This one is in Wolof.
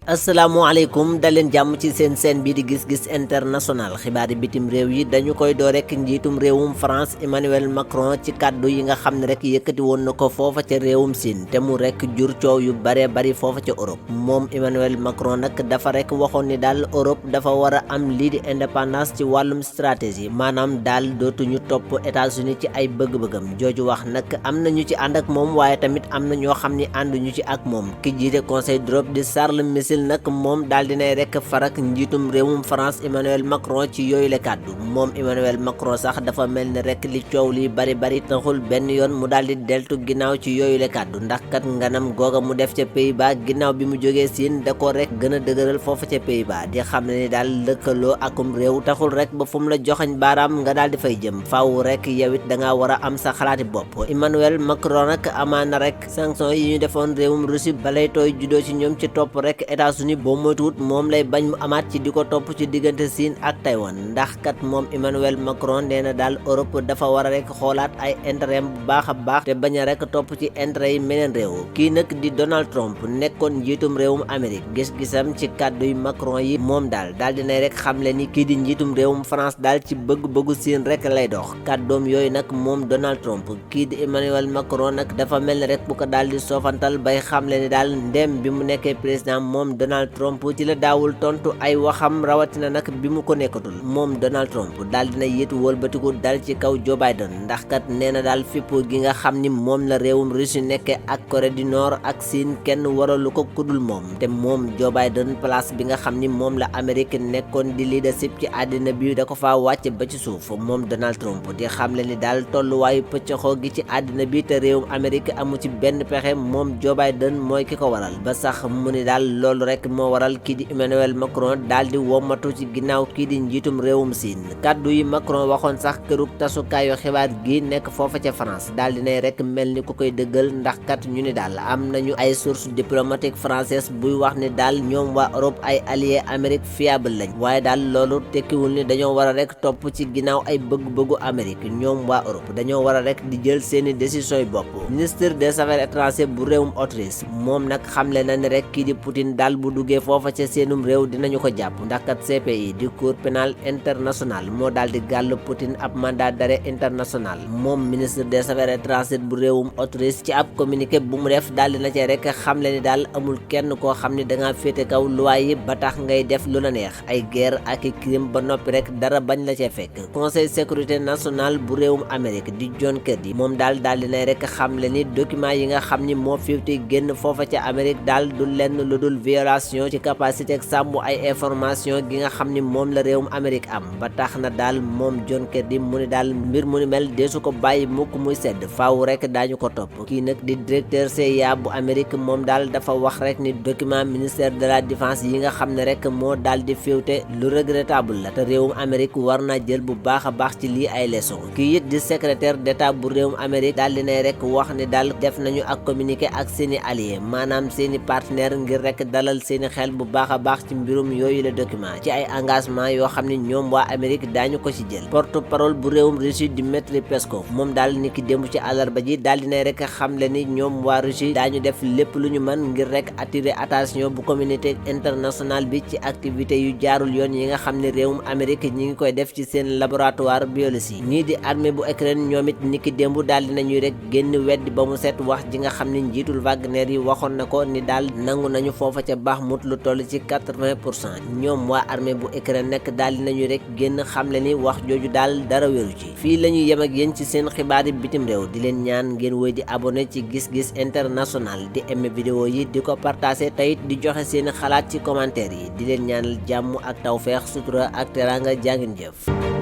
asalaamaaleykum daleen jàmm ci seen bi di gis-gis international xibaari bitim réew yi dañu koy doo rek njiitum réewum France Emmanuel Macron ci kàddu yi nga xam ne rek yëkkati woon na ko foofa ca réewum Siin te mu rek jur coow yu bare bari foofa ca Europe. moom Emmanuel Macron nag dafa rek waxoon ni daal Europe dafa war a am lii di indépendance ci wàllum stratégie maanaam daal dootuñu topp États-Unis ci ay bëgg-bëggam jooju wax nag am na ñu ci ànd ak moom waaye tamit am na ñoo xam ni ànduñu ci ak moom ki jiite conseil d'Europe di Charles Michel nag moom daal dinay rek farak njiitum réewum France Emmanuel Macron ci yooyu le kàddu moom Emmanuel Macron sax dafa mel ni rek li coow li bari taxul benn yoon mu daal di deltu ginnaaw ci yooyu le kàddu ndax kat nganam googa mu def ca Pays-Bas ginnaaw bi mu jógee Siin da ko rek gën a dëgëral foofa ca Pays-Bas di xam ne ni daal lëkkaloo akum réew taxul rek ba fu mu la joxañ baaraam nga daal di fay jëm faaw rek yow it dangaa war a am sa xalaati bopp Emmanuel Macron nag amaana rek sanction yi ñu defoon réewum Russie balay tooy juddoo ci ñoom ci topp rek États-Unis boo moytuwut moom lay bañ mu amaat ci di ko topp ci diggante Siin ak Taïwan ndax kat moom Emmanuel Macron nee na daal Europe dafa war a rek xoolaat ay intérêt bu baax a baax te bañ a rek topp ci intérêt yi meneen réew kii nag di Donald Trump nekkoon njiitum réewum Amérique gis-gisam ci kàdduy Macron yi moom daal dinay rek xamle ni kii di njiitum réewum France daal ci bëgg-bëggu Siin rek lay dox kàddoom yooyu nag moom Donald Trump kii di Emmanuel Macron nag dafa mel ni rek bu ko daal di soofantal bay xamle ni daal ndem bi mu nekkee président moom Donald Trump ci la daawul tontu ay waxam rawatina nag bi mu ko nekkatul moom Donald Trump daal dina yit wëlbatiku dal ci kaw Joe Biden ndax kat nee na daal fipp gi nga xam ni moom la réewum Russie nekke ak Corée du Nord ak Siin kenn waralu ko kudul moom te moom Joe Biden place bi nga xam ni moom la Amérique nekkoon di leadership ci àddina bi da ko faa wàcc ba ci suuf moom Donald Trump di xamle ni daal tolluwaayu pëccëxoo gi ci àddina bi te réewum Amérique amu ci benn pexe moom Joe Biden mooy ki ko waral ba sax mu ni daal loolu rek moo waral kii di Emmanuel Macron daal di wommatu ci ginnaaw kii di njiitum réewum Siin kàddu yi Macron waxoon sax kërug tasukaayu xibaar gi nekk foofa ca France daal di nay rek mel ni ku koy dëggal ndax kat ñu ni daal am nañu ay source diplomatique française buy wax ni daal ñoom waa Europe ay allié Amérique fiable lañ waaye daal loolu tekkiwul ni dañoo war a rek topp ci ginnaaw ay bëgg-bëggu Amérique ñoom waa Europe dañoo war a rek di jël seeni décision yi bopp ministre des affaires étrangères bu réewum Autriche moom nag xamle na ni rek kii di Poutine daal bu duggee foofa ca seenum réew dinañu ko jàpp ndax kat CPI di cour pénal international moo daal di gàll Poutine ab mandat d'arrêt international moom ministre des affaires étrangères bu réewum Autriche ci ab communiqué bu mu def daal di na cee rek xamle ni daal amul kenn koo xam ni dangaa féete kaw loi yi ba tax ngay def lu la neex ay guerre ak i crime ba noppi rek dara bañ la cee fekk conseil sécurité nationale bu réewum Amérique di John Kirby moom daal di nay rek xamle ni document yi nga xam ni moo fiwti génn foofa ca Amérique daal du lenn lu dul violation ci capacité ak sàmm ay information gi nga xam ni moom la réewum Amérique am ba tax na daal moom John Kirby mu ni daal mbir mu ni mel deesu ko bàyyi mukk muy sedd faaw rek daañu ko topp kii nag di directeur CIA bu Amérique moom daal dafa wax rek ni document ministère de la défense yi nga xam ne rek moo daal di fiwte lu regrettable la te réewum Amérique war naa jël bu baax a baax ci lii ay leçon kii it di secrétaire d'état bu réewum Amérique daal di nay rek wax ni daal def nañu ak communiqué ak seeni alliés maanaam seeni partenaire ngir rek dalal seeni xel bu baax a baax ci mbirum yooyu la document ci ay engagement yoo xam ne ñoom waa Amérique daañu ko ci jël porte-parole bu réewum Russie di Dmitry Peskov moom daal ni ki démb ci àllarba ji daal dinay rek xamle ni ñoom waa Russie daañu def lépp lu ñu mën ngir rek attirer attention bu communauté internationale bi ci activité yu jaarul yoon yi nga xam ne réewum Amérique ñi ngi koy def ci seen laboratoire biologie ñii di armée bu Ukraine ñoom it ni ki démb daal dinañuy rek génn weddi ba mu set wax ji nga xam ne njiitul Wagner yi waxoon na ko ni daal nangu nañu foofa ca Bakhmout lu toll ci 80% ñoom waa armée bu Ukraine nekk daal dinañu rek génn xamle ni wax jooju daal dara wéru ci fii la ñuy yem ak yéen ci seen xibaari bitim réew di leen ñaan ngeen wéy di abonné ci gis-gis international di aimer vidéo yi di ko partager teyit di joxe seeni xalaat ci commentaire yi di leen ñaanal jàmm ak tawfeex sutura ak teranga jàngin jëf